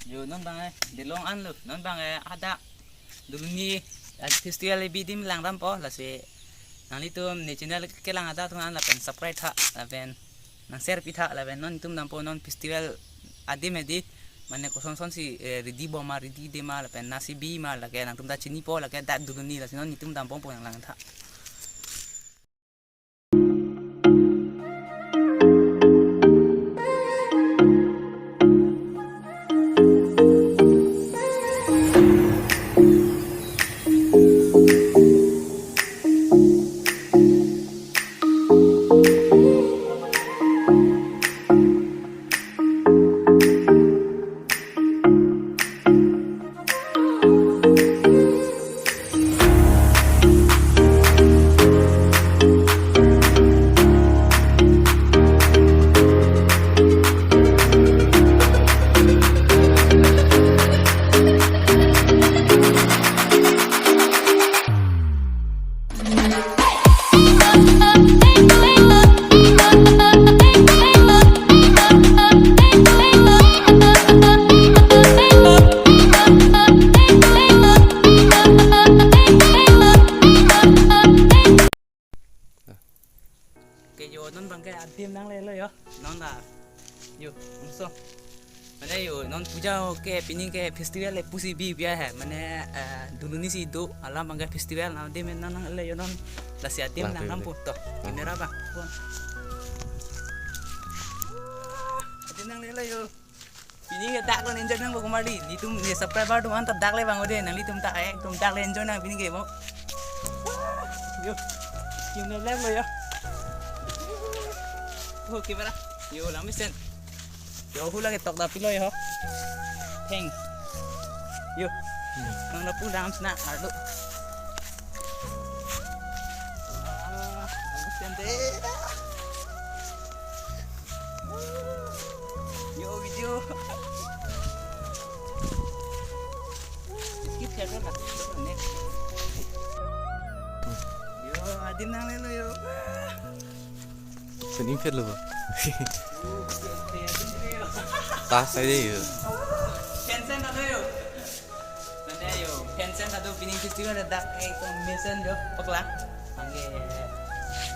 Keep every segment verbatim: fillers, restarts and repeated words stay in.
Yo, non bang eh, Dilong an lo, non bang eh, hadak Duluni, eh, festival ebi adim langdampo, lasi nanglitum ne channel kelang hadak atum an lapen subscribe tha, lapen nang share pitha, lapen non itum dampo non festival adim edi, mane kosonson si, eh, ready bom ma, ready de ma, lapen nasi bi ma, lake nangtum ta chinipo, lake dak Duluni, lasi non itum dampo po nang langtha. Ke yo, non bang ke adim nanglelo yo. Non ta. Yo, langsung. Mane yo, non puja ke pining ke festival le pusi bi biya hai. Mane, eh, Duluni si do alam bang ke festival na adim nangle yo non. Lasi adim nang pu to. Camera bang. Phone. Adim nanglelo yo. Pini ke dak lo enjoy nang bago mali. Nelitum ne subscriber atum an ta dak le bang ode. Nanglitum ta, eh, tum dak le enjoy nang pini ke mo. Yo. Kim le lem lo yo. Oh, camera. Yo, lang mesen. Yo, hula ke tok da pilo yo. Thanks. Yo. Nang na pu dam sna arlo. Ah, lang mesen de. Yo, video. Skip siya ka. Next. Yo, adim nanglelo yo. Sining phet lo ba? Tas aide yo. Pensen na lo yo. Mane yo, pensen ta do pining festival dak ekdom mesen yo, paklang. Anke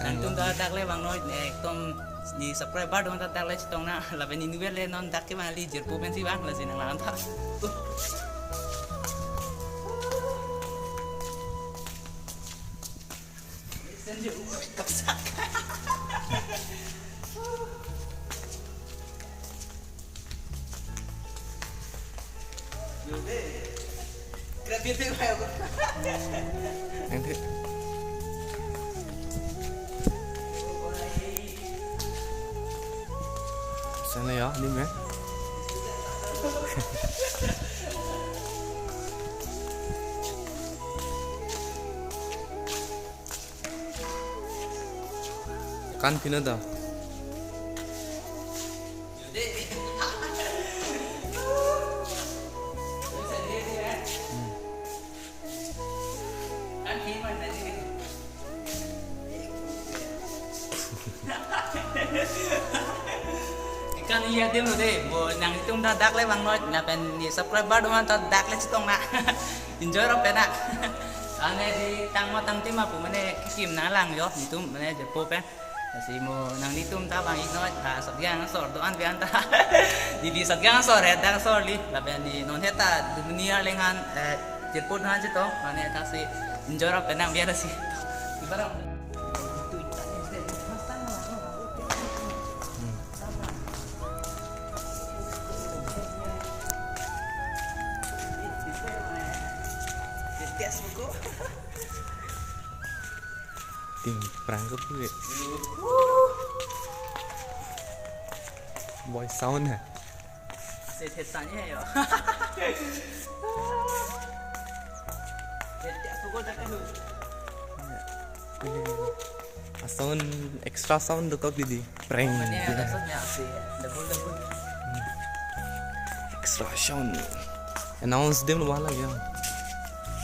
nangtum ta dak le bang noi, ekdom ne subscriber atum ta dak le chetong nang, lapen ne inutvet le non dak ke bang ali jirpo pensi bang, lasi nang lang ta. Mesen yo, kapsak. Ang thi. Sana ya, ni me. Kan pina da. Ikan iya dim lo de, mo nangtum ta dak le bang noi, lapen ne subscriber atum an ta dak le chetong nang. Enjoy rap na. Ane di tangma tangtim apu mane kekim nang lang yo, nelitum mane jirpo pen. Lasi mo nanglitum ta bang ik noi, ah, Satgangsor do-an bian ta. Di di Satgangsor, eh, dak sor li, lapen ne non heta Duluni arleng an, eh, jirpo do-an chetong, mane ta si enjoy rap nang bian si. Ibarang. Ting prang ke pu. Boy sound hai. Ase thesan ye yo. Tete aku kau tak tahu. A sound, extra sound dokok didi. Preng. Mane maksudnya ase double double. Extra sound. Announce adim lo wala ya.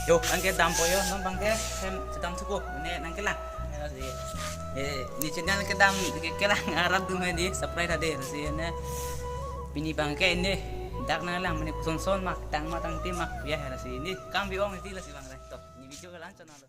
Yo, anke dampo yo, non bang ke hem sedang cukup. Mane nangkelang. Ya, si. Eh, ne channel kedam ke kelang arat dum di subscribe tha de, si ne. Pini bang ke ne Dak nanglang mane koson son mak tang ma tangte mak pu ya, lasi ne kam bi-ong isi lasi bang rai. To, ne video ke la-an chot nanglo.